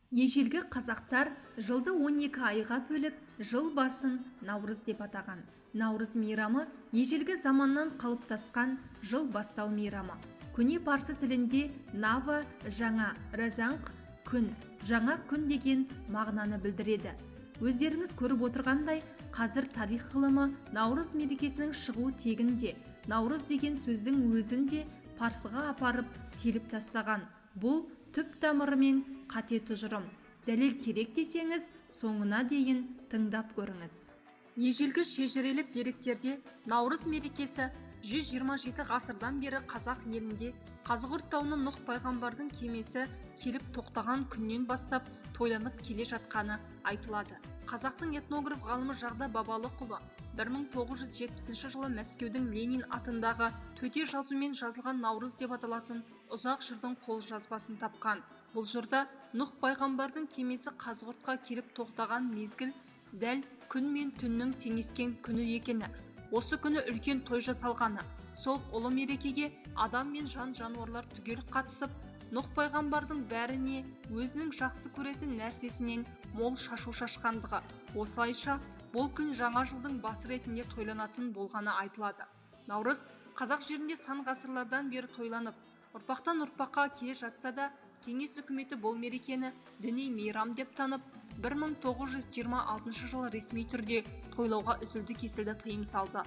Ежелгі қазақтар жылды 12 айға бөліп, жыл басын Наурыз деп атаған. Наурыз мейрамы ежелгі заманнан қалыптасқан жыл бастау мейрамы. Көне парсы тілінде нава жаңа, разанқ күн, жаңа күн деген мағынаны білдіреді. Өздеріңіз көріп отырғандай, қазір тарих ғылымы Наурыз мерекесінің шығу тегін де, Наурыз деген сөздің өзін де парсыға апарып теліп тастаған. Бұл түп тамырымен қате тұжырым. Дәлел керек десеңіз, соңына дейін тыңдап көріңіз. Ежелгі шежірелік деректерде Наурыз мерекесі 127 ғасырдан бері қазақ елінде Қазығұрт тауына Нұх пайғамбардың кемесі келіп тоқтаған күннен бастап тойланып келе жатқаны айтылады. Қазақтың этнограф ғалымы Жағда Бабалықұлы 1970 жылы Мәскеудің Ленин атындағы төте жазумен жазылған Наурыз деп аталатын ұзақ жырдың қолжазбасын тапқан. Бұл жырда Нұх пайғамбардың кемесі Қазығұртқа келіп тоқтаған мезгіл дәл күн мен түннің теңескен күні екені, осы күні үлкен той жасалғаны, сол ұлы мерекеге адам мен жан жануарлар түгел қатысып, Нұх пайғамбардың бәріне өзінің жақсы көретін нәрсесінен мол шашу шашқандығы, осылайша бұл күн жаңа жылдың басы ретінде тойланатын болғаны айтылады. Наурыз қазақ жерінде сан ғасырлардан бері тойланып, ұрпақтан ұрпаққа келе жатса да, Кеңес үкіметі бұл мерекені діни мейрам деп танып, 1926 жылы ресми түрде тойлауға үзілді-кесілді тыйым салды.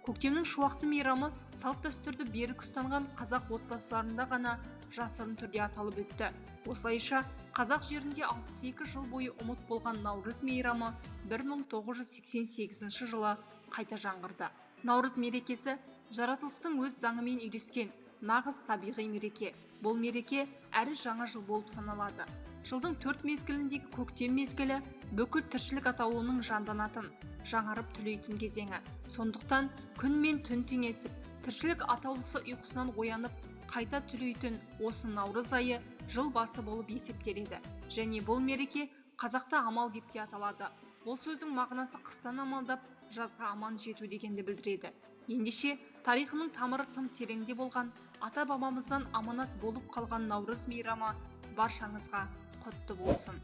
Көктемнің шуақты мейрамы салт-дәстүрді берік ұстанған қазақ отбасыларында ғана жасырын түрде аталып өтті. Осылайша, қазақ жерінде 62 жыл бойы ұмыт болған Наурыз мейрамы 1988 жылы қайта жаңғырды. Наурыз мерекесі жаратылыстың өз заңымен үйлескен нағыз табиғи мереке. Бұл мереке әрі жаңа жыл болып саналады. Жылдың төрт мезгіліндегі көктем мезгілі бүкіл тіршілік атаулының жанданатын, жаңарып түлейтін кезеңі. Сондықтан күн мен түн теңесіп, тіршілік атаулысы ұйқысынан оянып, қайта түлейтін осы наурыз айы жыл басы болып есептеледі. Және бұл мереке қазақта амал деп те аталады. Бұл сөздің мағынасы қыстан амалдап, жазға аман жету дегенді білдіреді. Ендеше, тарихының тамыры тым тереңде болған, ата бабамыздан аманат болып қалған Наурыз мейрамы баршаңызға құтты болсын!